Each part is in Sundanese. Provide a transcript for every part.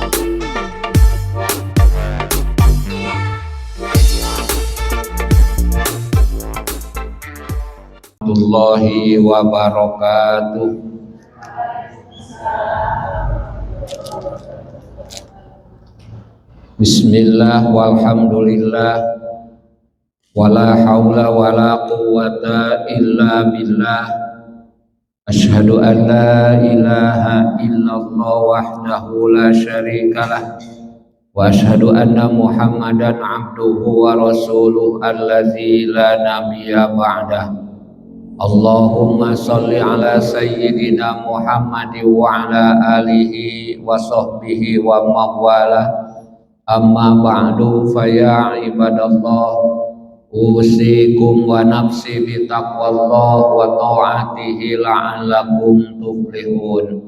Warahmatullahi wabarakatuh. Bismillah walhamdulillah wala haula wala quwwata illa billah. Asyhadu an la ilaha illallah wahdahu la syarikalah wa asyhadu anna Muhammadan abduhu wa rasuluh allazi la nabiyya ba'dah. Allahumma salli ala sayyidina Muhammad wa ala alihi wa sahbihi wa mawala. Amma ba'du, fa ya ibadallah, usikum wa nafsi bi taqwallah wa ta'atihi la'allakum tuflihun.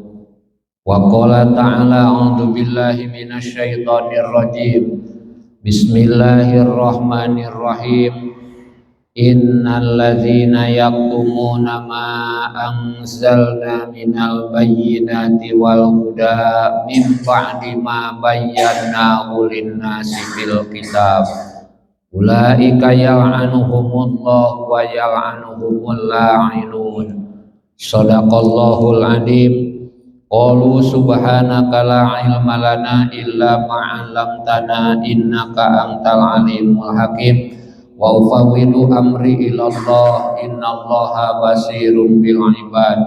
Wa qala ta'ala, a'udzu billahi minasyaitonir rajim. Bismillahirrahmanirrahim. Innal ladzina yaktumuna ma anzalna minal bayyinati wal huda min ba'di ma bayyanahu lin-nasi fil kitab ulaika yal'anuhumullahu wa yal'anuhumul la'inun. Shadaqallahul adzim. Qalu subhanaka la ilma lana illa ma 'allamtana innaka antal alimul hakim. Wa ufawwidu amri ilallah innallaha basirum bil ibad.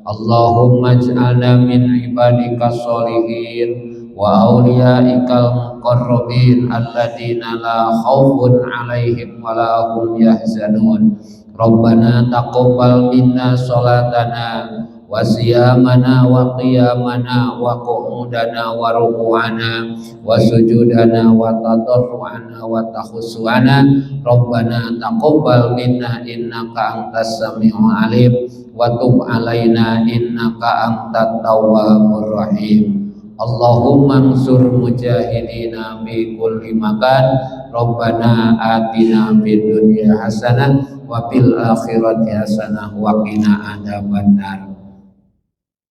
Allahumma ij'alna min ibadika sholihin wa awliyaikal muqarrabin alladzina la khaufun 'alaihim wa la hum yahzanun. Rabbana taqabbal minna salatana wa siyamana wa qiyamana wa qu'udana wa ruku'ana wa sujudana wa tadarru'ana wa takhussu'ana. Rabbana taqabbal minna innaka antas samiul alim wa tub alaina innaka antat tawwabur rahim. Allahumma ansur mujahidina bi kulli makan. Rabbana atina fid dunya hasanah wa fil akhirati hasanah wa qina adzabannar.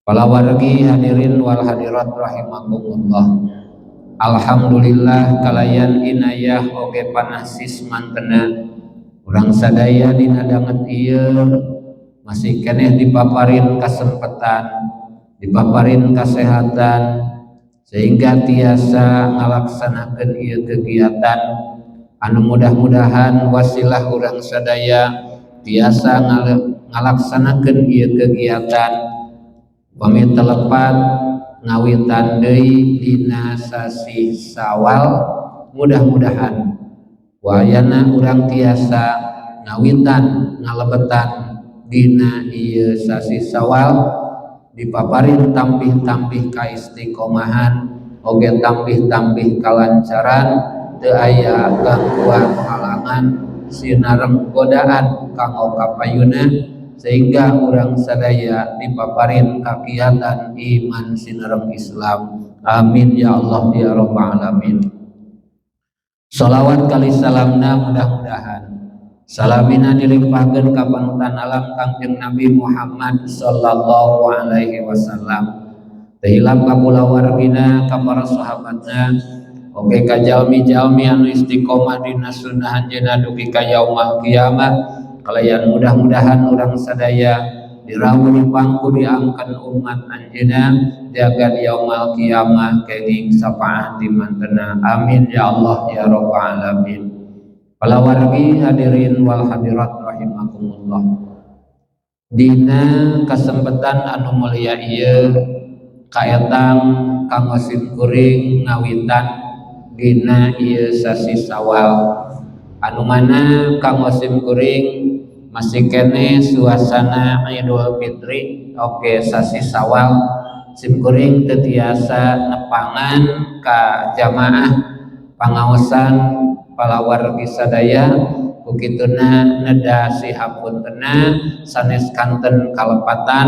Para wargi hadirin wal hadirat rahimakumullah. Alhamdulillah kalayan inayah oge panasis mantena urang sadaya dina danget ieu masih keneh dipaparin kasempetan, dipaparin kasehatan sehingga tiasa ngalaksanakeun ieu kegiatan anu mudah-mudahan wasilah urang sadaya tiasa ngalaksanakeun ieu kegiatan pami telepat ngawitan deui dina sasih Sawal. Mudah-mudahan wayana urang tiasa ngawitan ngalebetan dina ieu sasih Sawal dipaparin tampih-tampih kaistiqomahan oge tampih-tampih kalancaran, teu aya gangguan halangan sinareng godaan kanggo kapayuna sehingga urang sadaya dipaparin kakiatan iman sinareng Islam. Amin ya Allah ya rabbal alamin. Salawat kali salamna mudah-mudahan salamina dilimpahkeun ka panutan alam Kangjeng Nabi Muhammad sallallahu alaihi wasallam. Teu hilap ka kulawargina, ka para sahabatna, oge ka jalmi-jalmi anu istiqomah dina sunnah anjeunna dugi ka yaumul kiamah. Kalayan mudah-mudahan urang sadaya dirawuh pangku diangkan umat anjeunna jaga di yaumul kiamah kenging syafaat di mantena. Amin ya Allah ya rabbal alamin. Para wargi hadirin wal hadirat rahimakumullah. Dina kesempatan anu mulia ieu kaetang kanggo simkuring ngawitan dina ieu sasi Sawal anu mana kanggo simkuring masih kene suasana Idul Fitri oke sasi Sawal simkuring teu tiasa nepangan ka jamaah pangaosan palawargi sadaya kukituna neda sihapuntena sanes kanten kalepatan.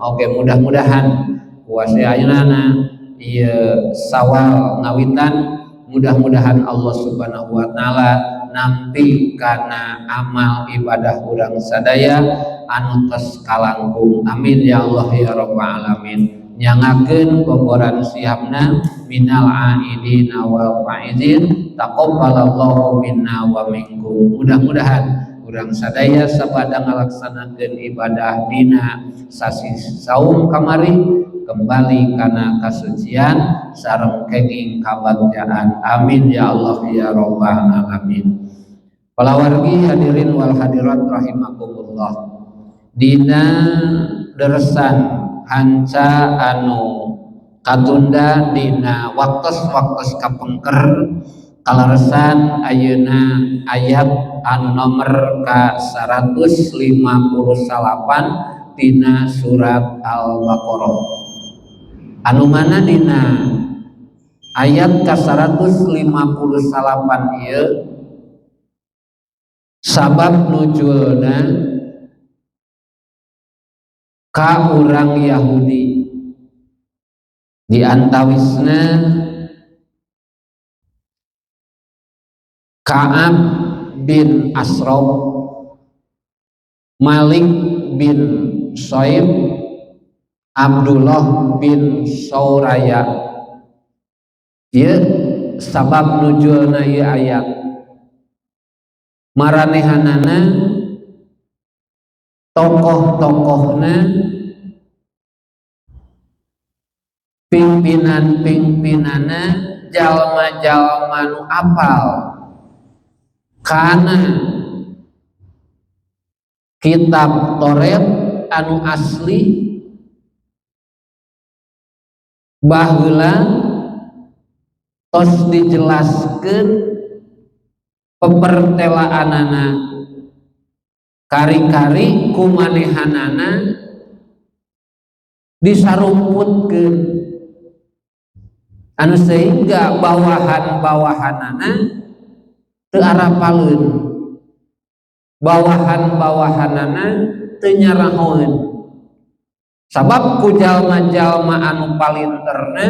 Oke mudah-mudahan kuasa ayeuna ieu Sawal ngawitan mudah-mudahan Allah Subhanahu wa taala nampi kana amal ibadah urang sadaya anu tos kalangkung. Amin ya Allah ya rabbal alamin. Nyangakeun boboran siapna minal aidina wal faizin, taqabbalallahu minna wa minkum. Mudah-mudahan urang sadaya sabada ngalaksanakeun ibadah dina sasi saum kamari kembali kana kasucian sareng kenging kabagjaan. Amin ya Allah ya rabbal alamin. Palawargi hadirin wal hadirat rahimakumullah. Dina deresan hanca anu katunda dina waktos-waktos kapengker kaleresan ayeuna ayat anu nomor ka 158 tina surat Al-Baqarah. Anu mana dina ayat ka 158 ieu sabab nujulna ka urang Yahudi di antawisna Ka'ab bin Ashraf, Malik bin Soib, Abdullah bin Sauraya. Ieu sabab nujulna ieu ayat maranehanana tokoh-tokohna, pimpinan-pimpinanna, jalma-jalma nu apal kana kitab Taurat anu asli baheula tos dijelaskeun pepertelaanana kari-kari kumanehanana disarumputkeun anu sehingga bawahan-bawahanana teu arapaleun, bawahan-bawahanana teu nyarahoeun. Sabab ku jalma-jalma anu palinterna,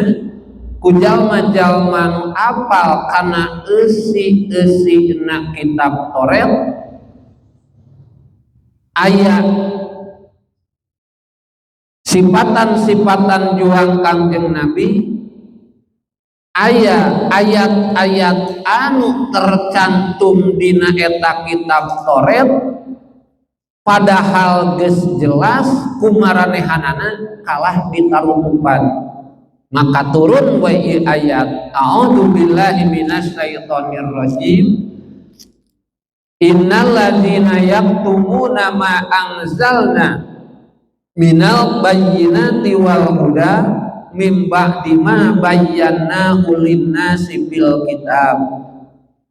ku jalma-jalma anu apal kana eusi-eusina kitab Taurat aya sifatan-sifatan juang Kangjeng Nabi, aya ayat-ayat anu tercantum dina eta kitab Taurat padahal geus jelas kumaranehanana kalah ditarumpupan. Maka turun we ayat a'udzubillahi minasyaitonir rajim, innal ladzina yaktumuna ma anzalna minal bayyinati wal huda mim ba'di ma bayyanahu lin-nasi fil kitab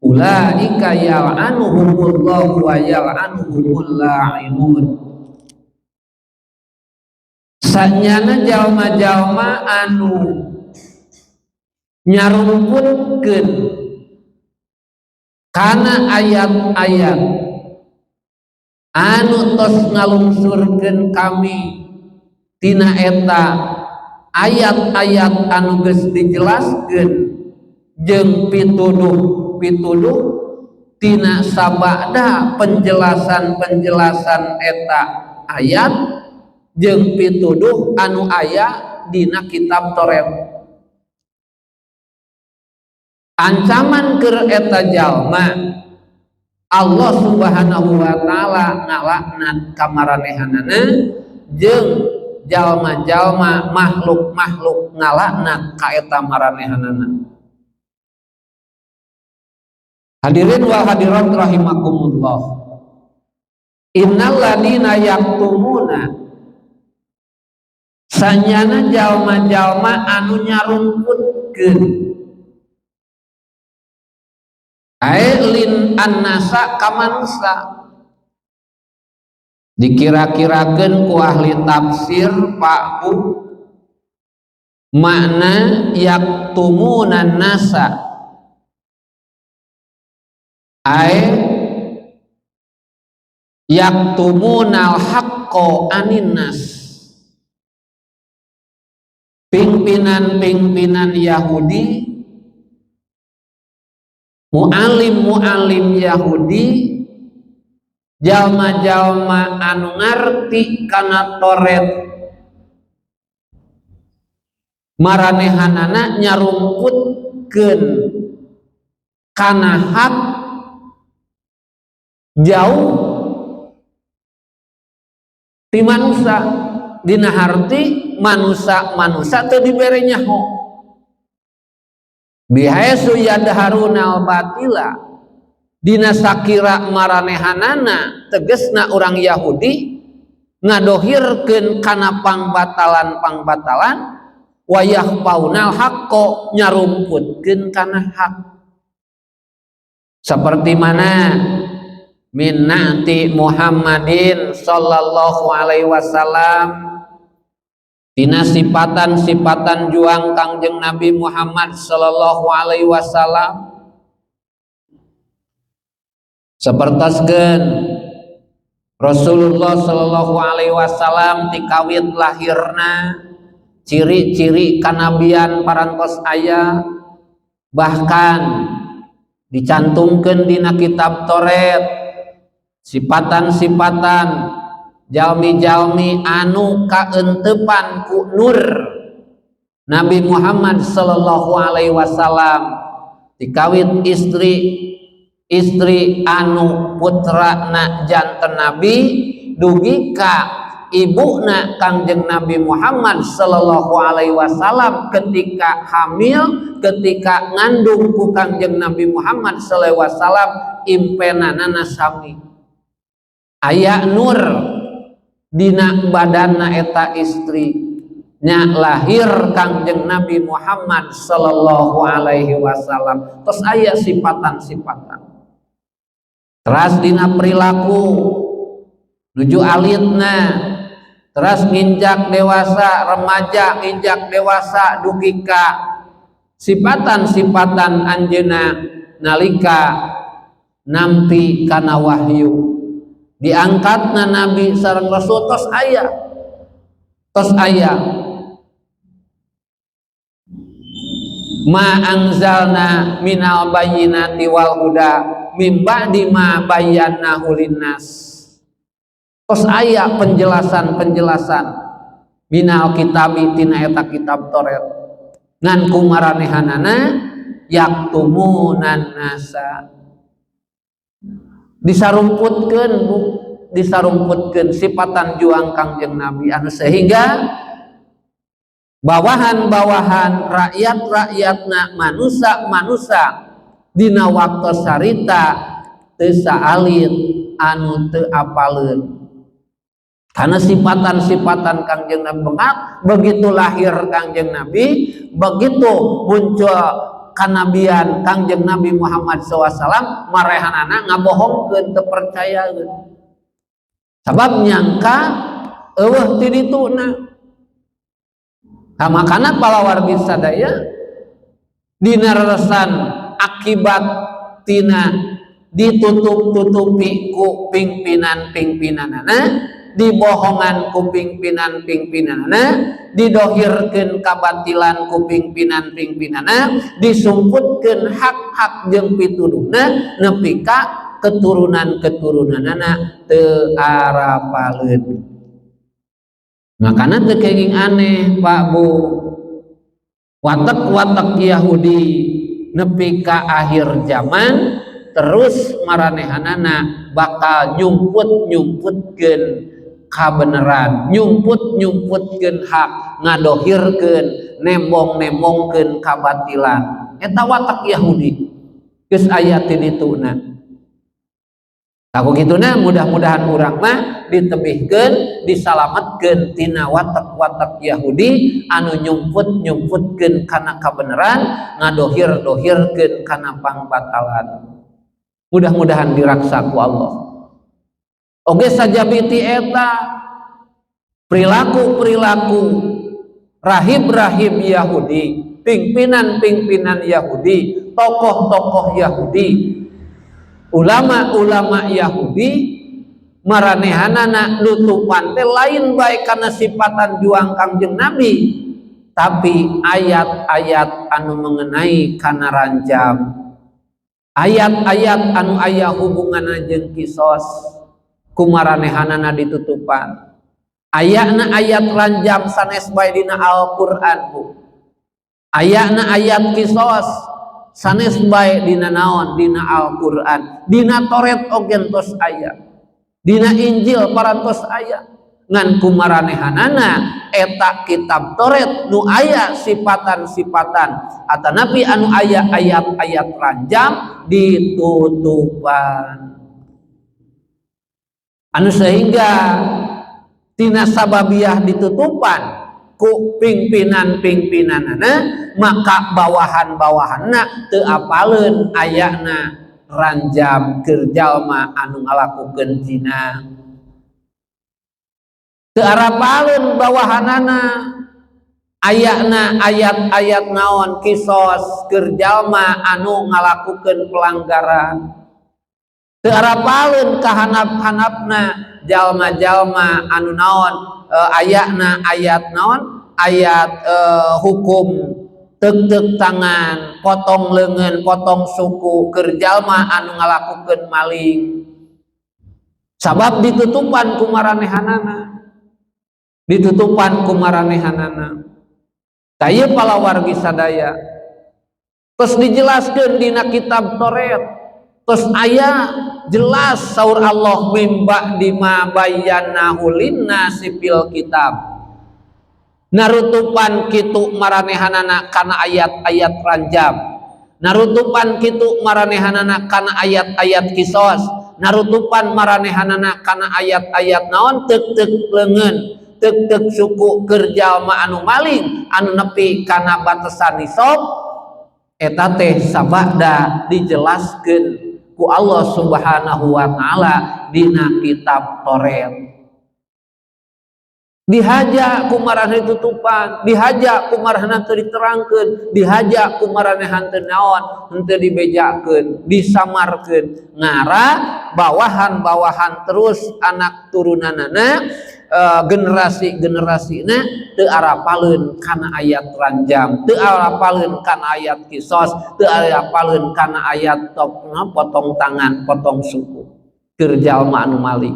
ulaika yal'anuhumullahu wa yal'anuhumul la'inun. Sanyana jalma-jalma anu nyarumputkeun kana ayat-ayat anu tos ngalungsurkeun kami tina eta ayat-ayat anu geus dijelaskeun jeung pituduh-pituduh tina sabada penjelasan-penjelasan eta ayat jeung pituduh anu aya dina kitab Taurat. Ancaman keur eta jalma Allah Subhanahu wa taala ngalaknat kamaranehanana jeung jalma-jalma makhluk-makhluk ngalaknat ka eta maranehanana. Hadirin wal hadirat rahimakumullah. Innal ladina yaktumuna, sanyana jalma-jalma anu nyarumputkeun ae lin annasa ka manusa, dikira-kirakeun ku ahli tafsir Pak Bu makna yaktumuna nasa ae yaktumunal haqqo anin nas. Pimpinan-pimpinan Yahudi, mu'alim-mu'alim Yahudi, jalma-jalma anu ngarti kana Taurat Maranehanana nyarumputkeun kana hak jauh ti manusia, dina harti manusia manusia teu dibere nyaho. Bihaitsu yadharunal batila, dina sakira maranehanana, tegesna orang Yahudi ngadohirkeun kana pangbatalan-pangbatalan, wa yakhfaunal haqqo, nyarumputkeun kana hak, seperti mana min na'ti Muhammadin sallallahu alaihi wasallam, tina sipatan-sipatan juang Kangjeng Nabi Muhammad sallallahu alaihi wasallam. Sapertoskeun Rasulullah sallallahu alaihi wasallam tikawit lahirna ciri-ciri kanabian parantos aya, bahkan dicantumkan dina kitab Toret sipatan-sipatan jalmi-jalmi anu kaentepan ku nur Nabi Muhammad sallallahu alaihi wasallam, dikawit istri istri anu putrana janten nabi dugi ka ibuna Kangjeng Nabi Muhammad sallallahu alaihi wasallam ketika hamil, ketika ngandung ku Kangjeng Nabi Muhammad sallallahu alaihi wasallam, impenanana sami aya nur dina badanna eta istri nya, lahir Kangjeng Nabi Muhammad sallallahu alaihi wasallam. Terus aya sipatan-sipatan teras dina perilaku nuju alitna, teras nginjak dewasa, remaja, nginjak dewasa, dugi ka sipatan-sipatan anjeuna nalika nampi kana wahyu, diangkatna nabi sareng rasul. Tos aya, tos aya ma anzalna minal bayyinati wal huda mim ba'di ma bayyanahu linnas. Tos aya penjelasan-penjelasan minal kitabi, tina eta kitab Toret, ngan kumaranehanana yaktumunan nasa, disarumputkeun, Bu, disarumputkeun sipatan juang Kangjeng Nabi anu sehingga bawahan-bawahan, rakyat-rakyatna, manusia-manusia dina waktu sarita teu saalit anu teu apaleun karena sipatan-sipatan Kangjeng Nabi. Begitu lahir Kangjeng Nabi, begitu muncul kanabian Kangjeng Nabi Muhammad SAW, marehanana ngabohongkeun, teu percaya, sabab nyangka euweuh ti dituna. Nah, makana palawargi sadaya, dina reresan akibat tina ditutup-tutupi ku pimpinan-pimpinanana, dibohongan ku pimpinan-pimpinanana, didohirkeun kabatilan ku pimpinan-pimpinanana, disumputkeun hak-hak jeung pituduhna, nepi ka keturunan-keturunanana teu arapaleun. Makana teu kenging aneh, Pak, Bu, watak-watak Yahudi nepi ka akhir zaman terus maranehanana bakal nyumput-nyumputkeun kabeneran, nyumput-nyumputkeun hak, ngadohirkeun, nembong-nembongkeun kabatilan. Eta watak Yahudi geus aya ti dituna. Aku gituna, mudah-mudahan urang mah ditebihkeun, disalametkeun tina watak-watak Yahudi anu nyumput-nyumputkeun kana kabeneran, ngadohir-dohirkeun kana pangbatalan. Mudah-mudahan diraksa ku Allah. Oge sajabiti eta perilaku-perilaku rahib-rahib Yahudi, pimpinan-pimpinan Yahudi, tokoh-tokoh Yahudi, ulama-ulama Yahudi, maranehanana nutupan teh lain baik karena sifatan juang Kangjeng Nabi, tapi ayat-ayat anu mengenai kana rancam, ayat-ayat anu aya hubunganna jeung kisos, kumaranehanana ditutupan. Ayatna ayat ranjam sanes bae dina Al-Qur'an, Bu. Ayana ayat kisos sanes bae dina naon, dina Al-Qur'an, dina Toret oge tos aya, dina Injil parantos aya. Ngan kumaranehanana eta kitab Toret nu aya sipatan-sipatan atanapi anu aya ayat-ayat ranjam ditutupan, anu sehingga tina sababiah ditutupan ku pimpinan-pimpinanana, maka bawahan-bawahanna teu apaleun ayana ranjam keur jalma anu ngalakukeun zina. Teu arapaleun bawahanana ayana ayat-ayat naon, kisos keur jalma anu ngalakukeun pelanggaran. Teu arapaleun kahanap-hanapna jalma-jalma anu naon, ayatna ayat naon, ayat hukum tek-tek tangan, potong lengan, potong suku keur jalma anu ngalakukeun maling, sabab ditutupan ku maranehanana, ditutupan ku maranehanana. Tah, palawargi sadaya, terus dijelaskan dina kitab Toret, terus aya jelas saur Allah من بعد ما بيناه للناس في الكتاب. Narutupan kitu maranehanana kana ayat-ayat ranjam, narutupan kitu maranehanana kana ayat-ayat kisos, narutupan maranehanana kana ayat-ayat naon, tek-tek leungeun, tek-tek suku keur jalma anu maling anu nepi kana batasan nisab. Eta teh sabada dijelaskeun ku Allah Subhanahu wa Ta'ala dina kitab Toret. Dihaja ku maraneh tutupan, dihaja ku maraneh teu diterangkeun, dihaja ku maraneh henteu naon, henteu dibejakeun, disamarkeun. Ngara bawahan-bawahan terus anak turunanana, generasi-generasina teu arapaleun kana ayat ranjam, teu arapaleun kana ayat kisos, teu arapaleun kana ayat top, potong tangan, potong suku keur jalma anu maling,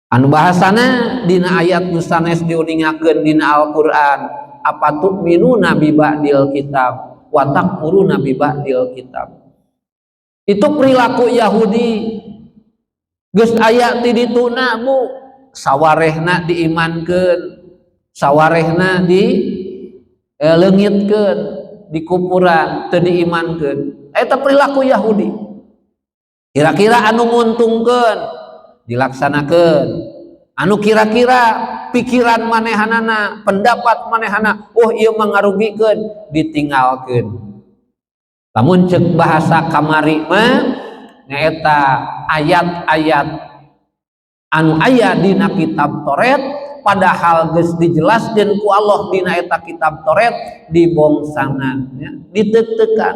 anu bahasana dina ayat nu sanes diuningakeun dina Al-Qur'an, أفتؤمنون ببعض الكتاب وتكفرون ببعض الكتاب. Itu perilaku Yahudi geus aya ti dituna, Bu. Sawarehna diimankeun, sawarehna di leungitkeun, dikupuran, teu diimankeun. Eta perilaku Yahudi. Kira-kira anu nguntungkeun dilaksanakeun, anu kira-kira pikiran manehanana, pendapat manehana, oh, ieu mah ngarugikeun, ditinggalkeun. Lamun cek bahasa kamari mah nyaeta ayat-ayat anu aya dina kitab Toret, padahal geus dijelaskeun ku Allah dina eta kitab Toret, dibongsangan ya, ditek-tekan,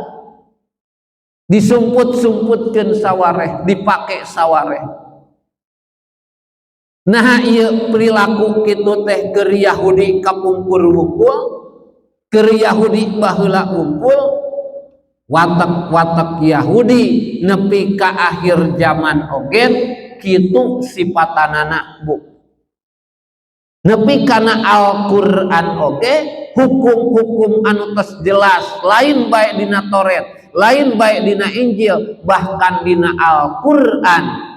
disumput-sumputkeun sawareh, dipake sawareh. Nah, ieu perilaku kitu teh keur Yahudi kapungkur wungkul, keur Yahudi baheula wungkul. Watak-watak Yahudi nepi ka akhir zaman oge kitu sipatanana, Bu. Nepi kana Al-Qur'an oge hukum-hukum anu tos jelas, lain bae dina Toret, lain bae dina Injil, bahkan dina Al-Qur'an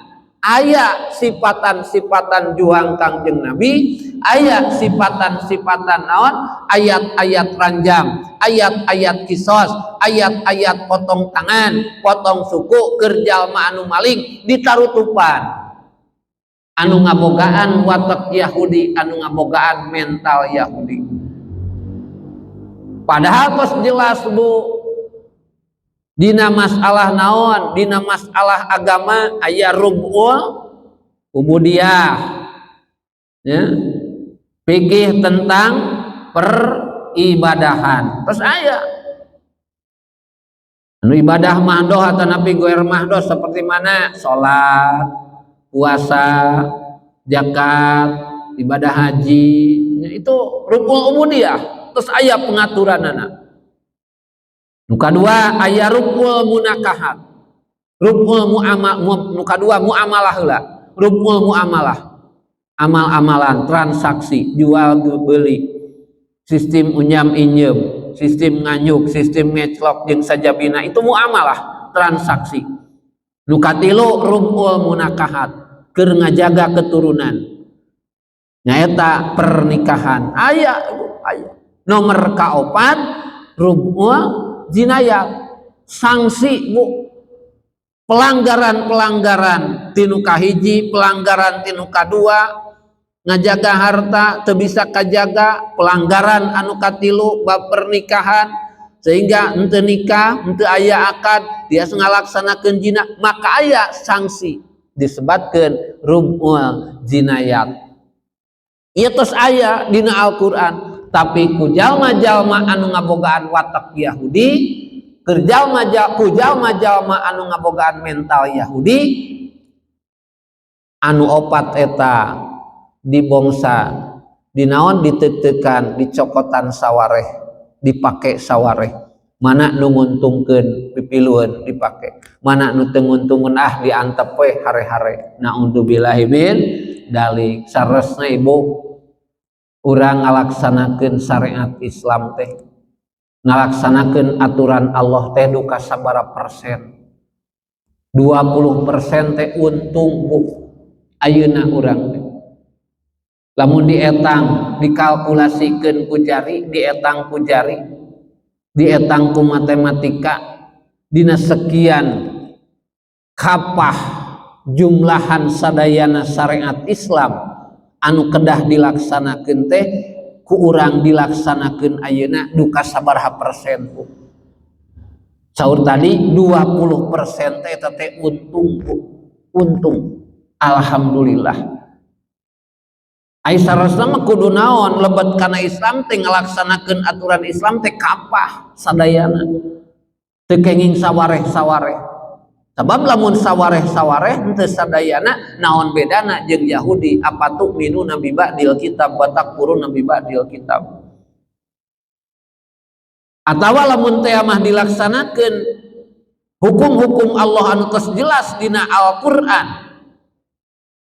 aya sifatan-sifatan juang Kangjeng Nabi, aya sifatan-sifatan naon, ayat-ayat ranjam, ayat-ayat kisos, ayat-ayat potong tangan, potong suku keur jalma anu maling, ditarutupan. Anu ngabogaan watak Yahudi, anu ngabogaan mental Yahudi, padahal pas jelas, Bu, dina masalah naon, dina masalah agama aya rub'ul ubudiyah ya, fikih tentang peribadahan. Terus aya anu ibadah mahdoh atau napi ghair mahdoh, seperti mana salat, puasa, zakat, ibadah haji ya, itu rub'ul ubudiyah. Terus aya pengaturan anak. Nu kadua aya rub'ul munakahat. Rub'ul muamal, nu kadua muamalah heula. Rub'ul muamalah. Amal-amalan, transaksi, jual beli. Sistem unyam inyeum, sistem nganyuk, sistem ngeclok jeung sajabina itu muamalah, transaksi. Nu katilu rub'ul munakahat, keur ngajaga keturunan. Nyaeta pernikahan. Aya, aya. Nomor kaopat rub'ul jinayat, sanksi, Bu. Pelanggaran-pelanggaran tinu kahiji, pelanggaran tinu kadua, ngajaga harta teu bisa kajaga, pelanggaran anu katilu bab pernikahan sehingga henteu nikah, henteu aya akad, dia ngalaksanakeun zina, maka aya sanksi disebutkeun rub'ul jinayat. Ieu tos aya dina Al-Qur'an, tapi ku jalma-jalma anu ngabogaan watak Yahudi, keur jalma ku jalma-jalma anu ngabogaan mental Yahudi, anu opat eta dibongsa, dinaon, ditetekan, dicokotan sawareh, dipake sawareh. Mana nu nguntungkeun pipilueun dipake, mana nu teu nguntungkeun ah diantep we hare-hare. Naudzubillahi min dalik. Saresna, Ibu, urang ngalaksanakeun syariat Islam teh, ngalaksanakeun aturan Allah teh duka sabara persen? 20% teh untung, Bu. Ayeuna urang teh lamun dietang, dikalkulasikeun ku jari, dietang ku jari, dietang ku matematika, dina sekian kapah jumlahan sadayana syariat Islam anu kedah dilaksanakeun teh ku urang dilaksanakeun ayeuna duka sabaraha persen, Bu? Saur tadi 20% teh eta teh untung, Bu, untung. Alhamdulillah. Ai sarasna mah kudu naon, lebet kana Islam teh, ngalaksanakeun aturan Islam teh kapah sadayana, teu kenging sawareh-sawareh. Sabab lamun sawareh-sawareh, henteu sadayana, naon bedana jeung Yahudi? Afatu'minuna biba'dil kitab wa takfuruna biba'dil kitab. Atawa lamun teh mah dilaksanakeun hukum-hukum Allah anu tos jelas dina Al-Qur'an,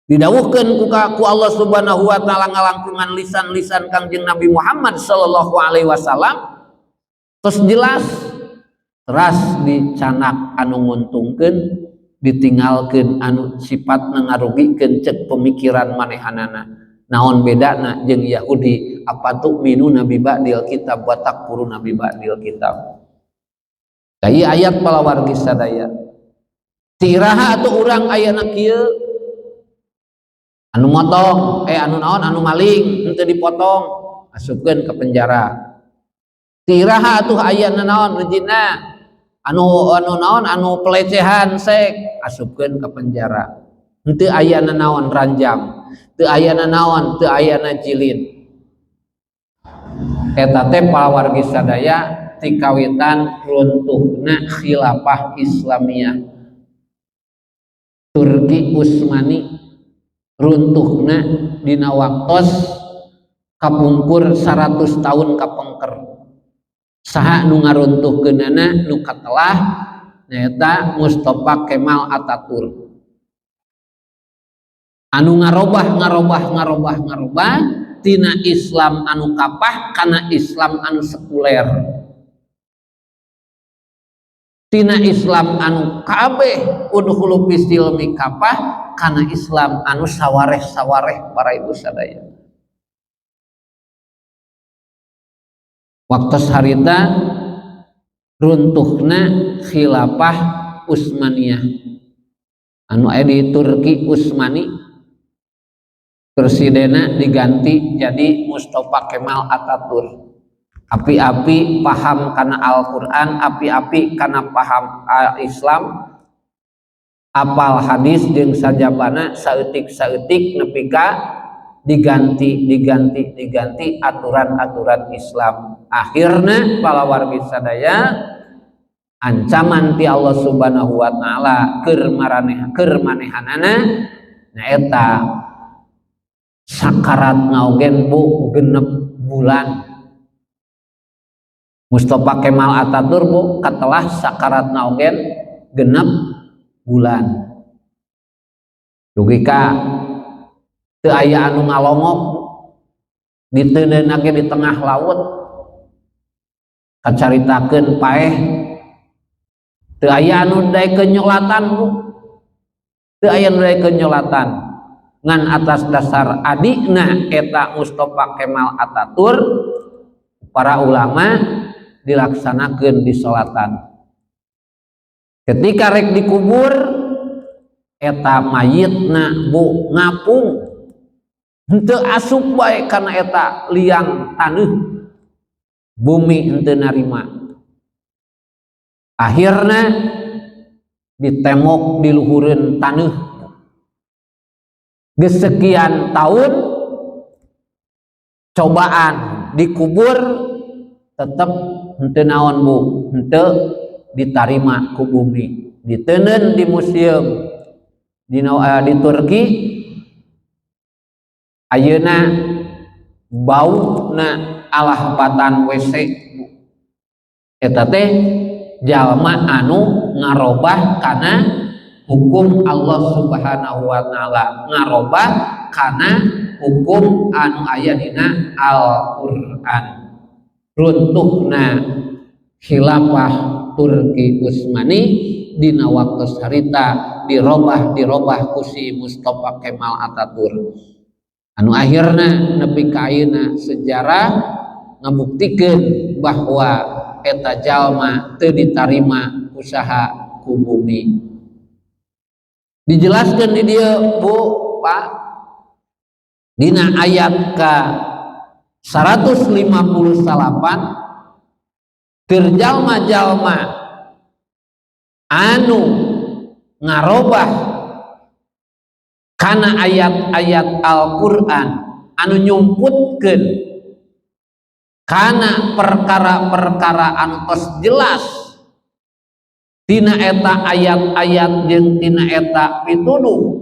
didawuhkeun ku Allah Subhanahu wa taala ngalangkungan lisan-lisan Kangjeng Nabi Muhammad sallallahu alaihi wasallam, tos jelas, teras dicanak anu nguntungkeun, ditinggalkeun anu sifatna ngarugikeun cek pemikiran manehanana, naon bedana jeung Yahudi? Afatu'minuna biba'dil kitab wa takfuruna biba'dil kitab. Kai ayat palawargi sadaya, tiraha atuh urang ayana kieu? Anu motong, anu naon, anu maling henteu dipotong, asupkeun ke penjara. Tiraha atuh ayana naon rejina? Anu anu naon, anu pelecehan seks, asupkeun ke penjara. Henteu ayana naon, ranjam teu ayana naon, teu ayana jilid. Eta teh palawargi sadaya tikawitan runtuhna khilafah Islamiyah Turki Utsmani, runtuhna dina waktos kapungkur 100 tahun kapengker. Saha nu ngaruntuhkeunana? Nu katelah nyaeta Mustafa Kemal Ataturk, anu ngarobah ngarobah ngarobah ngarobah tina Islam anu kapah kana Islam anu sekuler, tina Islam anu kabeh udkhulu fissilmi kafah kana Islam anu sawareh-sawareh. Para ibu sadaya, waktu harita runtuhna khilafah Utsmaniyah anu aya di Turki Utsmani, presidenna diganti jadi Mustafa Kemal Ataturk. Api-api paham karena Al-Quran, api-api karena paham Islam, apal hadis jeung sajabana, saeutik-saeutik nepi ka diganti diganti diganti aturan-aturan Islam. Akhirnya palawargi sadaya, ancaman ti Allah Subhanahu wa taala keur maraneh, keur manehanana nyaeta sakarat ogen, Bu, genep bulan. Mustafa Kemal Ataturk, Bu, katelah sakarat ogen genep bulan, dugi ka teu aya anu ngalongok. Diteundeunna ge di tengah laut kacaritakeun paeh teu aya anu daekeun nyolatan Bu, teu aya anu daekeun nyolatan ngan atas dasar adikna eta Mustafa Kemal Ataturk para ulama dilaksanakeun di solatan. Ketika rek dikubur eta mayitna Bu ngapung henteu asup bae kana eta liang taneuh, bumi henteu narima. Akhirna ditemok di luhureun taneuh. Geus sekian tahun cobaan dikubur tetep henteu naon Bu, henteu ditarima ku bumi. Diteundeun di museum di Turki. Ayeuna bauna alah batan WC Bu. Eta teh jalma anu ngarobah kana hukum Allah Subhanahu wa taala, ngarobah kana hukum anu aya dina Al-Qur'an. Runtuhna khilafah Turki Utsmani dina waktu harita dirobah ku si Mustafa Kemal Ataturk. Anu akhirna nepi ka ayeuna sejarah ngabuktikeun bahwa eta jalma teu ditarima usaha ku bumi. Dijelaskeun di dieu Bu, Pak, dina ayat ka 158 keur jalma-jalma anu ngarobah kana ayat-ayat Al-Qur'an, anu nyumputkeun kana perkara-perkara anu tos jelas tina eta ayat-ayat jeung tina eta pituduh,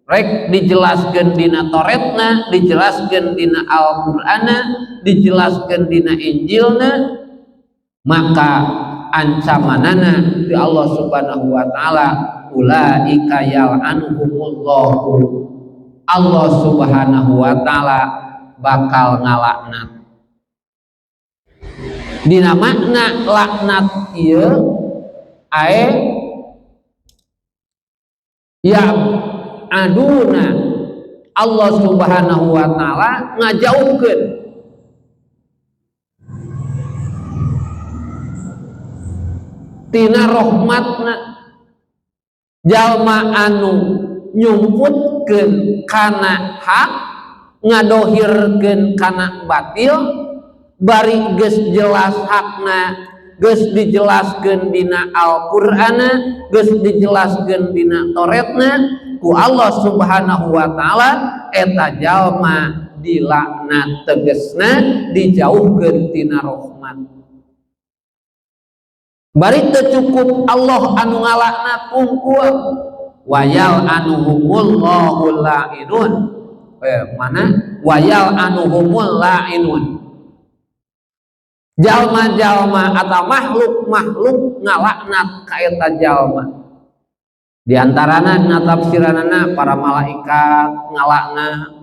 rek dijelaskeun dina Tauratna, dijelaskeun dina Al-Qur'anna, dijelaskeun dina Injilna, maka ancamanana di Allah Subhanahu wa taala ulaika yal'anuhumullahu, Allah Subhanahu wa taala bakal ngalaknat. Dina makna laknat ieu ae ya aduna, Allah Subhanahu wa taala ngajauhkeun tina rahmatna jalma anu nyumputkeun kana hak, ngadohirkeun kana batil, bari geus jelas hakna, geus dijelaskeun dina Al-Qur'ana, geus dijelaskeun dina Tauratna ku Allah Subhanahu wa taala, eta jalma dilaknat, tegesna dijauhkeun tina rahmat. Bari teu cukup Allah anu ngalaknat pungkul, wayal anuhumullahu la'inun. Mana wayal anuhumul la'inun, jalma-jalma atau makhluk-makhluk ngalaknat ka eta jalma. Di antarana dina tafsiranana para malaikat ngalaknat,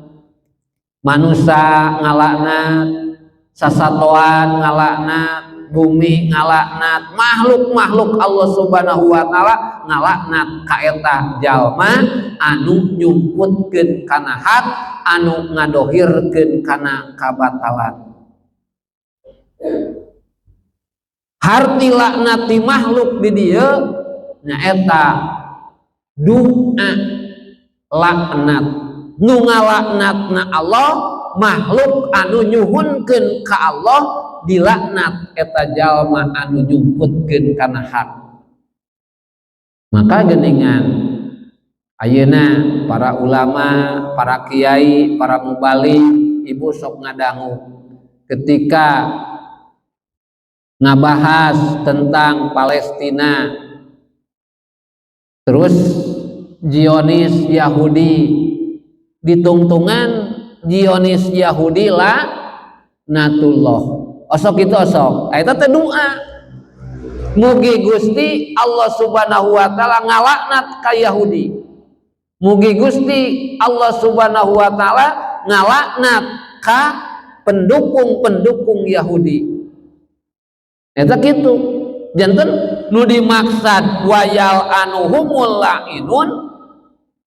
manusia ngalaknat, sasatoan ngalaknat, bumi ngalaknat, makhluk-makhluk Allah Subhanahu wa taala ngalaknat ka eta jalma anu nyumputkeun kana hak, anu ngadohirkeun kana kabatalan. Harti laknat ti makhluk di dieu nyaeta doa laknat. Nu ngalaknatna Allah, makhluk anu nyuhunkeun ka Allah dilaknat eta jalma anu nyumputkeun kana hak. Maka geuningan ayeuna para ulama, para kiai, para mubaligh, ibu sok ngadangu ketika ngabahas tentang Palestina, terus Zionis Yahudi, ditungtungan Zionis Yahudi la natullah. Osok itu osok. Eta teh doa. Mugi Gusti Allah Subhanahu wa taala ngalaknat ka Yahudi. Mugi Gusti Allah Subhanahu wa taala ngalaknat ka Pendukung-pendukung Yahudi eta kitu. Janten nu dimaksad ويلعنهم اللاعنون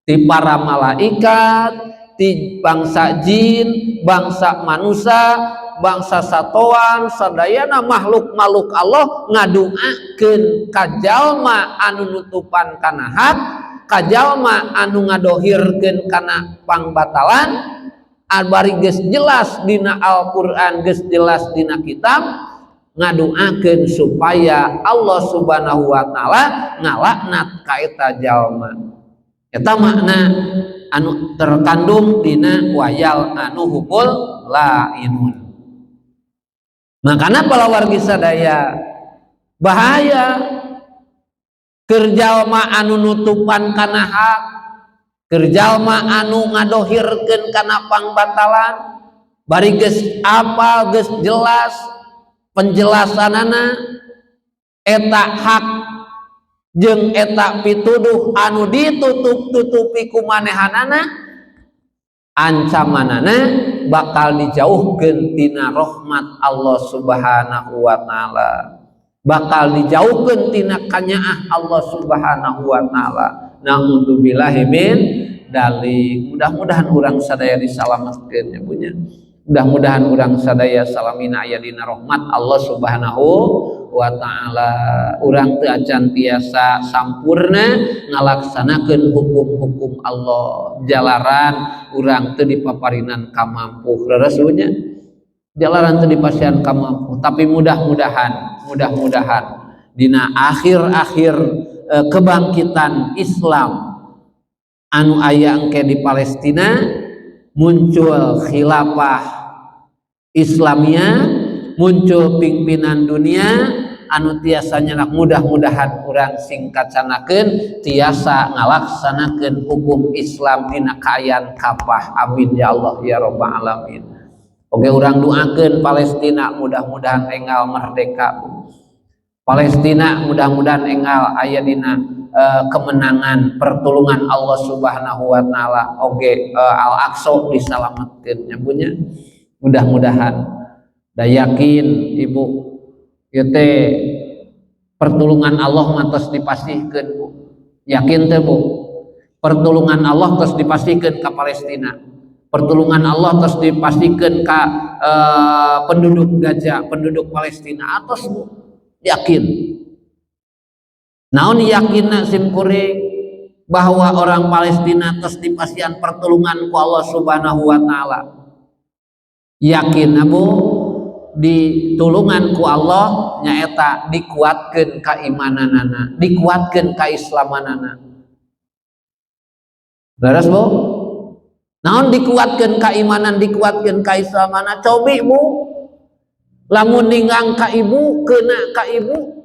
ti para malaikat, ti bangsa jin, bangsa manusia, bangsa satoan, sadayana makhluk-makhluk Allah ngaduakeun ka jalma anu nutupan kana hak, ka jalma anu ngadohirkeun kana pangbatalan. Bari geus jelas dina Al-Qur'an, geus jelas dina kitab, ngaduakeun supaya Allah Subhanahu wa Taala ngalaknat ka eta jalma. Eta makna anu terkandung dina ويلعنهم اللاعنون. Makanya para wargi sadaya, bahaya keur jalma anu nutupan kana hak, keur jalma anu ngadohirkeun kana pangbatalan, bari geus apal, geus jelas penjelasanana eta hak jeung eta pituduh anu ditutup-tutupi ku manehanana, ancamanana bakal dijauhkeun tina rahmat Allah Subhanahu wa Taala, bakal dijauhkeun tina kanyaah Allah Subhanahu wa Taala. Naudzubillahi min dzalik. Mudah-mudahan urang sadaya disalamatkeun ya punya. Mudah-mudahan urang sadaya salamina aya dina rahmat Allah Subhanahu wa Taala. Urang teu acan tiasa sampurna ngalaksanakeun hukum-hukum Allah jalaran urang teu dipaparinan kamampuh. Leres nya, jalaran teu dipasihan kamampuh. Tapi mudah-mudahan, mudah-mudahan dina akhir-akhir kebangkitan Islam anu aya engke di Palestina, muncul khilafah Islamia, muncul pimpinan dunia anu tiasa nyenak, mudah-mudahan urang sing kacanakeun tiasa ngalaksanakeun hukum Islam dina kaayaan kafah. Amin ya Allah ya Rabbal alamin. Oke, urang doakeun Palestina mudah-mudahan enggal merdeka. Palestina mudah-mudahan enggal aya dina kemenangan pertolongan Allah Subhanahu wa Taala. Oke, Al Aqsa disalamatkeun nya punya. Mudah-mudahan da yakin, Ibu, ieu teh pertolongan Allah mah tos dipastikeun, Bu. Yakin teh, Bu? Pertolongan Allah tos dipastikeun ka Palestina, pertolongan Allah tos dipastikeun ka penduduk Gaza, penduduk Palestina atos, Bu. Yakin. Naon yakinna sim kuring bahwa orang Palestina tos dipasihan pertolongan ku Allah Subhanahu wa Taala? Yakin, Bu, ditulungan ku Allah nyaeta dikuatkeun keimananana, dikuatkeun keislamanana. Leres, Bu? Naon dikuatkeun keimanan, dikuatkeun keislamanana? Cobi, Bu, lamun ninggang ka ibu, kena ka ibu.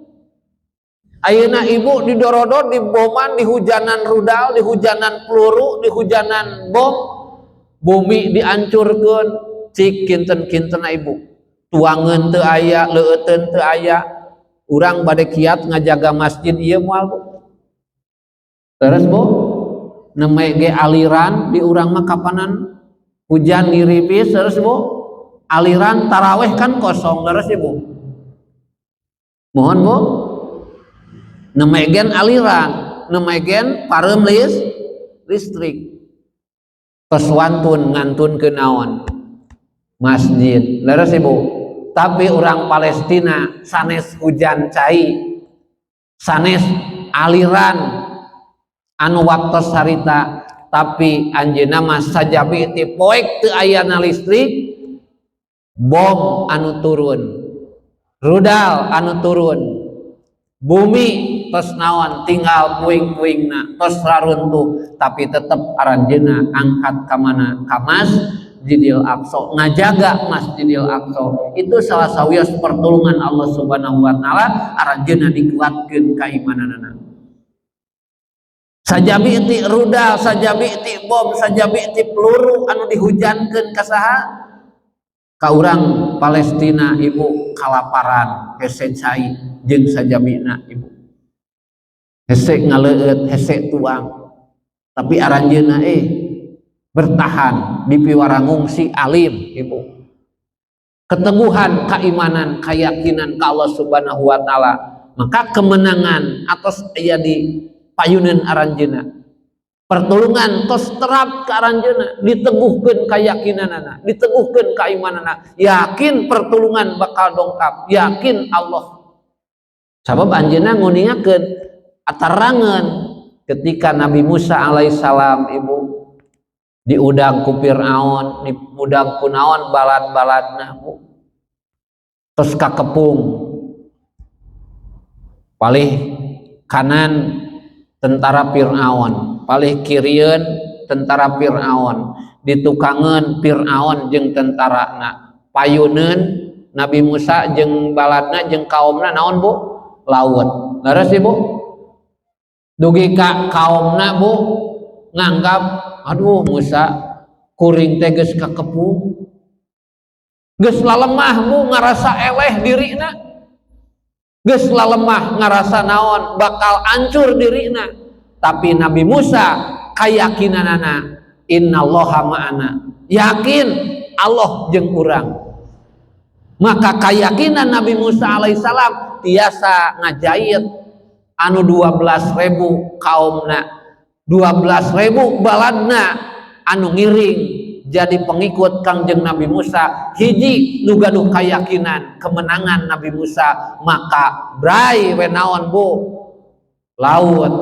Ayeuna ibu didorodor, diboman, dihujanan rudal, dihujanan peluru, dihujanan bom, bumi dihancurkeun, cik kinten-kinten ibu. Tuangeun teu aya, leueuteun teu aya. Urang bade kiat ngajaga masjid ieu moal, Bu? Terus, Bu, nembe ge aliran di urang mah, kapanan hujan ngiripis. Terus, Bu, aliran taraweh kan kosong. Terus, Ibu, mohon, Bu, nemegen aliran, nemegen pareum listrik, tos wantun ngantun ke naon masjid. Leres, Ibu? Tapi orang Palestina sanes hujan cai, sanes aliran anu waktos harita, tapi anjeunna mah sajabi ti poek teu ayana listrik, bom anu turun, rudal anu turun, bumi tos naon, tinggal puing-puingna, tos raruntuh, tapi tetep aranjeunna angkat ka mana? Ka Masjidil Aqsa, ngajaga Masjidil Aqsa. Itu salah sawios pertolongan Allah Subhanahu wa Taala, aranjeunna dikuatkeun keimananana. Sajabi ti rudal, sajabi ti bom, sajabi ti peluru anu dihujankeun ka saha? Ka urang Palestina, Ibu. Kalaparan, hese cai jeung sajabina, Ibu, hese ngaleueut, hese tuang, tapi aranjeunna bertahan di piwara ngungsi alim, Ibu. Keteguhan keimanan, keyakinan ke Allah Subhanahu wa Taala, maka kemenangan atos aya di payunan aranjeuna, pertolongan tos terap ke aranjeuna. Diteguhkeun keyakinanana, diteguhkeun keimananana, yakin pertolongan bakal dongkap, yakin Allah, sabab anjeunna nguningakeun atarangan ketika Nabi Musa alaihissalam, Ibu, diudang ku Fir'aun, diudang ku naon balad-baladna, Bu, terus kakepung, palih kanan tentara Fir'aun, palih kirieun tentara Fir'aun, ditukangan Fir'aun jeung tentarana, payuneun Nabi Musa jeung baladna jeung kaumna naon, Bu? Laut. Leres, Ibu? Dugi ka kaumna, Bu, nganggap, "Aduh Musa, kuring teh geus kakepung, geus lalemah." Bu, ngarasa eleh dirina, geus lalemah, ngarasa naon, bakal hancur dirina. Tapi Nabi Musa kayakinanana, innallaha ma'ana, yakin Allah jeung urang. Maka keyakinan Nabi Musa alaihissalam tiasa ngajait anu 12.000 kaumna, 12.000 baladna anu ngiring jadi pengikut Kangjeng Nabi Musa. Hiji nu gaduh keyakinan kemenangan Nabi Musa, maka brai we naon, Bu, laut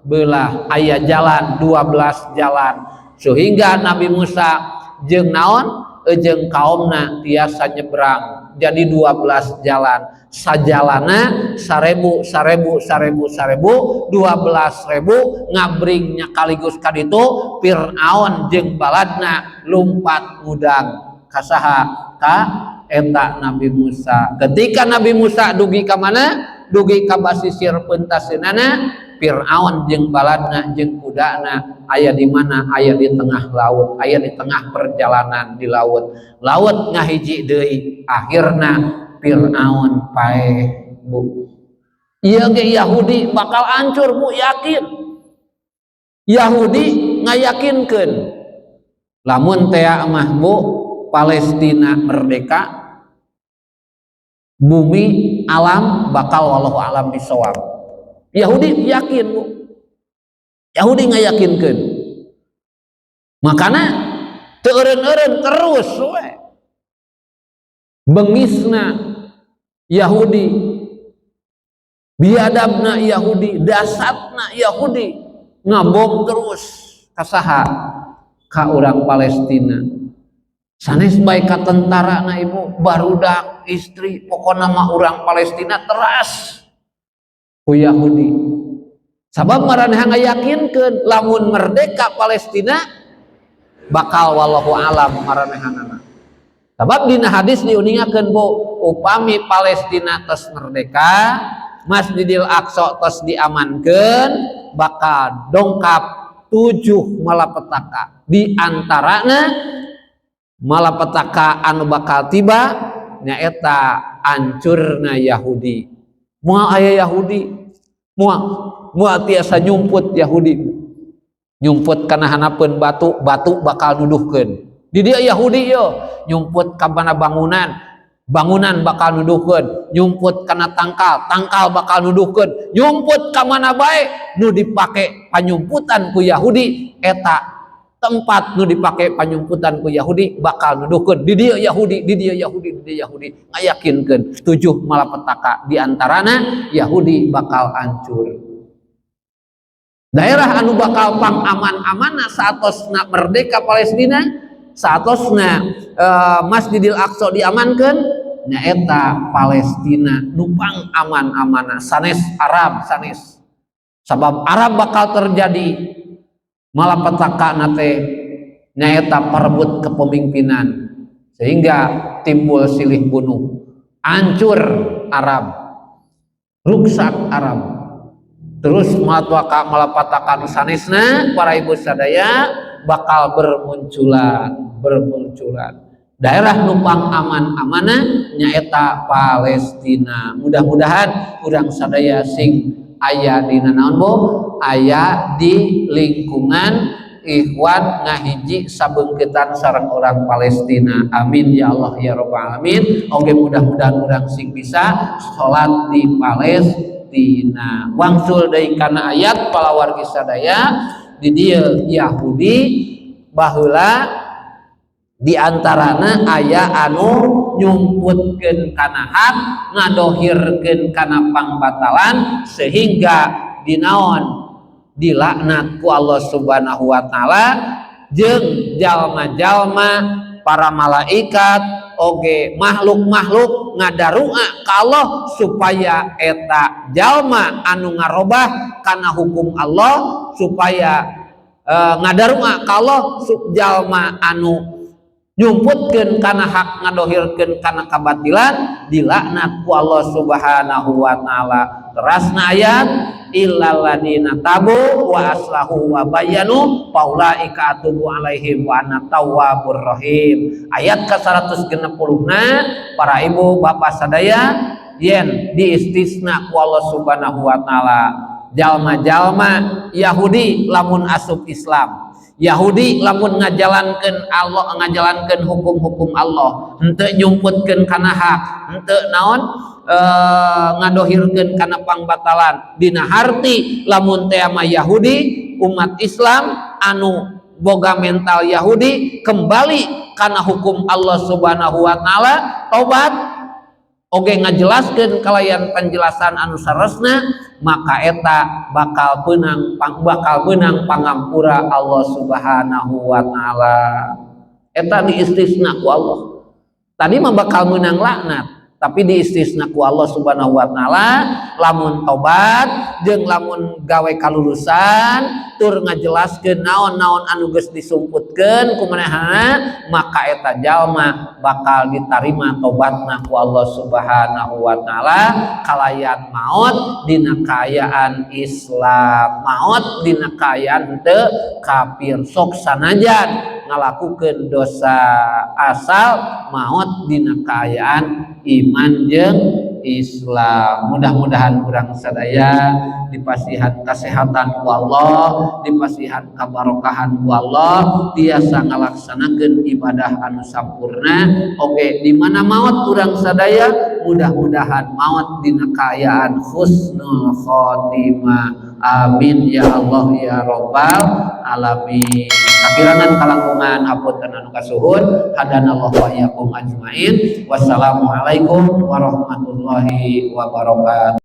belah, aya jalan 12 jalan, sehingga Nabi Musa jeung naon, jeung kaumna tiasa nyebrang. Jadi 12 jalan, sajalana 1000, 1000, 1000, 1000, 12.000 ngabringnya kaligus kaditu. Fir'aun jeung baladna lumpat ngudang kasaha? Ka eta Nabi Musa. Ketika Nabi Musa dugi ka mana, dugi ka basisir pentaskeunana, Fir'aun jeung baladna jeung kudana aya di mana? Aya di tengah laut, aya di tengah perjalanan di laut. Laut ngahiji deui, akhirna Fir'aun paeh, Bu. Ieu ge Yahudi bakal hancur, Bu, yakin. Yahudi ngayakinkeun lamun tea mah, Bu, Palestina merdeka, bumi alam bakal wallahu alam bisawab. Yahudi yakin, Bu. Yahudi ngayakinkeun, makana teu eureun-eureun terus we bengisna Yahudi, biadabna Yahudi, dasatna Yahudi, ngabom terus kasaha? Ka urang Palestina. Sanes baik ka tentara na, Ibu, barudak, istri, pokokna mah urang Palestina teras ku Yahudi, sabab maraneh ngayakinkeun lamun merdeka Palestina bakal wallahu alam maranehanana. Sabab dina hadis diuningakeun, Bu, upami Palestina tos merdeka, Masjidil Aqsa tos diamankeun, bakal dongkap tujuh malapetaka. Di antarana malapetaka anu bakal tiba nyaeta ancurna Yahudi. Moal aya Yahudi, moal moal tiasa nyumput Yahudi. Nyumput kana hanapeun batu, batu bakal nuduhkeun. Di dia Yahudi yo, nyumput ka mana bangunan, bangunan bakal nuduhkeun, nyumput kana tangkal, tangkal bakal nuduhkeun, nyumput ka mana bae nu dipake panyumputan ku Yahudi, eta tempat nu dipake panyumputan ku Yahudi bakal nuduhkeun di dia Yahudi, di dia Yahudi, di dia Yahudi. Ngayakinkeun tujuh malapetaka, di antarana Yahudi bakal hancur. Daerah anu bakal pang aman-amanna saatosna merdeka Palestina, saatosna Masjidil Aqsa diamankan, nyaeta Palestina nu pang aman-amanna, sanes Arab, sanes. Sabab Arab bakal terjadi malapetaka nate nyaeta perebut kepemimpinan sehingga timbul silih bunuh, hancur Arab, ruksak Arab. Terus malapetaka malapetaka nu sanesna, para ibu sadaya, bakal bermunculan bermunculan. Daerah nu pang aman amanah nyaeta Palestina. Mudah-mudahan urang sadaya sing aya di naon, Bu, aya di lingkungan Ikhwan ngahiji sabeungkeutan sareng orang Palestina. Amin ya Allah ya Rabbal alamin. Oke, mudah-mudahan urang sing bisa salat di Palestina. Wangsul deui kana ayat, palawargi sadaya, di dieu Yahudi baheula diantarana aya anu nyumputkeun kana hak, ngadohirkeun kana pangbatalan, sehingga dinaon, dilaknat ku Allah Subhanahu wa Taala jeung jalma-jalma, para malaikat oge makhluk-makhluk ngadarua ka Allah supaya eta jalma anu ngarobah kana hukum Allah, supaya ngadarua ka Allah jalma anu nyumputkeun kana hak, ngadohirkeun kana kabatilan, dilaknat ku Allah Subhanahu wa Taala. Terasna ayat, illal ladina tabu wa aslahu wa bayyanu faulaika atubu alaihim wa ana tawwabur rahim. Ayat ke 160 na, para ibu bapak sadaya, yen diistisna ku Allah Subhanahu wa Taala jalma-jalma Yahudi lamun asup Islam, Yahudi lamun ngajalankan Allah, ngajalankan hukum-hukum Allah, henteu nyumputkeun kana hak, henteu naon, ngadohirkeun kana pangbatalan, dina harti lamun teh Yahudi, umat Islam anu boga mental Yahudi kembali kana hukum Allah Subhanahu wa Taala, tobat oge ngajelaskeun kalayan penjelasan anu saresna, maka eta bakal menang pangampura Allah Subhanahu wa Taala. Eta diistisna ku Allah. Tadi mah bakal menang laknat, tapi diistisna ku Allah Subhanahu wa Taala lamun tobat jeung lamun gawe kalulusan tur ngajelaskeun naon-naon anu geus disumputkeun ku manehna, maka eta jalma bakal ditarima tobatna ku Allah Subhanahu wa Taala kalayan maut dina kaayaan Islam, maut dina kaayaan teu kafir. Sok sanajan ngalakukeun dosa, asal maut dina kaayaan iman jeung Islam. Mudah-mudahan urang sadaya dipasihan kesehatan ku Allah, dipasihan kabarokahan ku Allah, tiasa ngalaksanakeun ibadah anu sampurna. Oke, di mana maut urang sadaya, mudah-mudahan maut dina kaayaan husnul khotimah. Amin ya Allah ya Robbal alamin. Kakirangan kalangkungan hapunten anu kasuhun. Hadanallahu wa iyyakum ajmain. Wassalamualaikum warahmatullahi wabarakatuh.